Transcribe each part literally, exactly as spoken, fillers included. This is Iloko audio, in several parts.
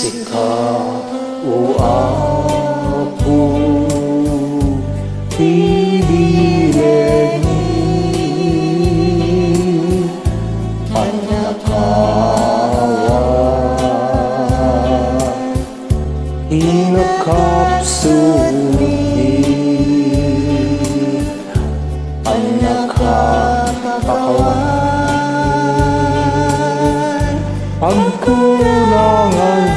Sika, O Apo, ti bilegmi, ania kaawat ti nakapsutmi, ania kapawan, agkuranganmi.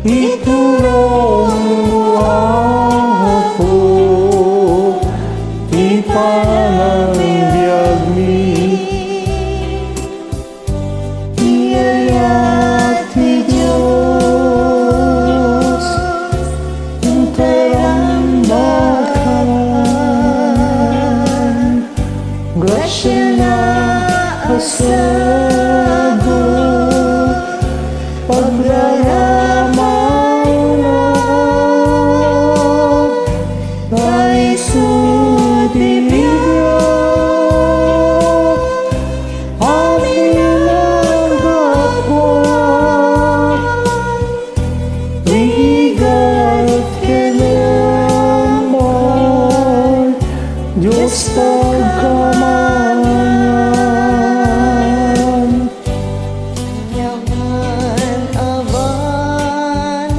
Itulongmo, Apo, ti panagbiagmi. Iyayat ti Dios, intay rambakan, grasiana a sagut, pagraramayna, ta isu ti biag, amin a naggapuan. Rigat ken Amay, Dios pagkamangan. Aniaman a banag,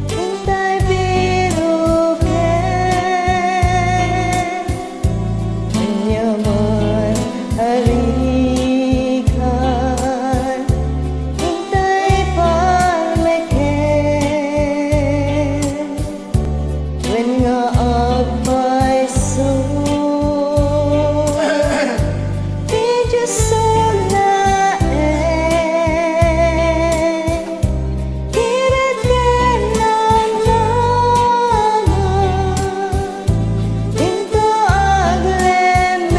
intay biruken. Aniaman a rigat, intay palmeken. Wen nga agpayso ti Dios laeng. Iraten nang Ama, inton aglemek,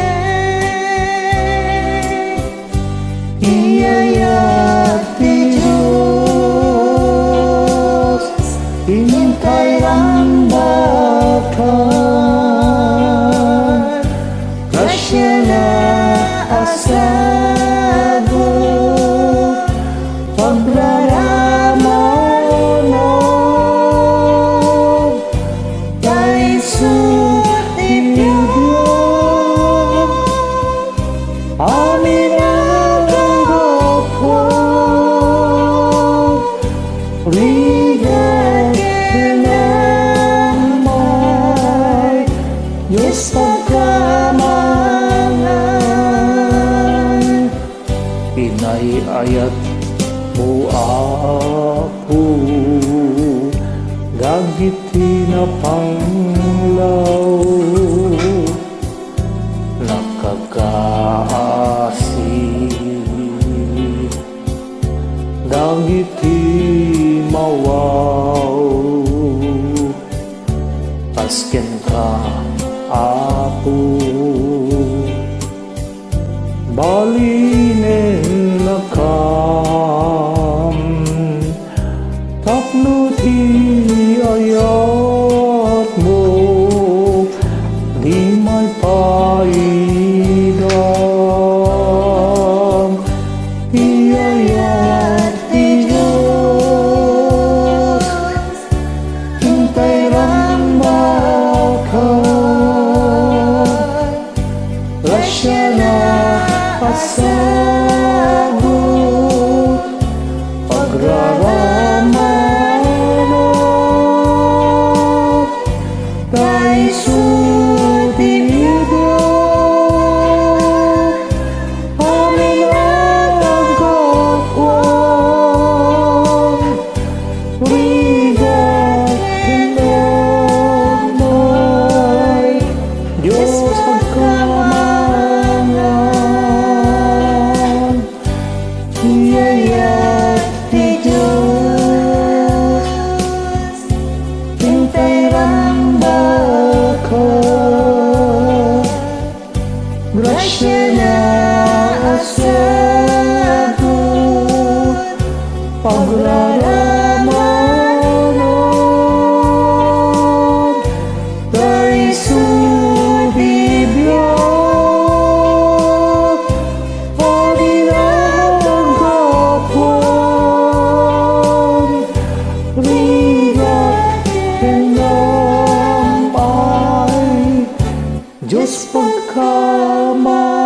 iyayat ti Dios, intay rambakan, grasiana a sagut, pagraramayna, ta isu ti biag, amin a naggapuan. Rigat ken Amay, Dios pagkamangan. Inay-ayatmo, Apo, dagiti napanglaw, nakakaasi dagiti mawaw. Kas kenka, Apo, balinennakam, tapno ti ayatmo di maipaidam. Iyayat ti Dios, intay rambakan, grasiana a sagut, pagraramayna, ta isu ti biag, amin a naggapuan. Rigat ken Amay, Dios pagkamangan. Iyayat ti Dios, intay rambakan, grasiana a sagut, pagraramayna, ta isu ti biag, amin a Dios pagkama.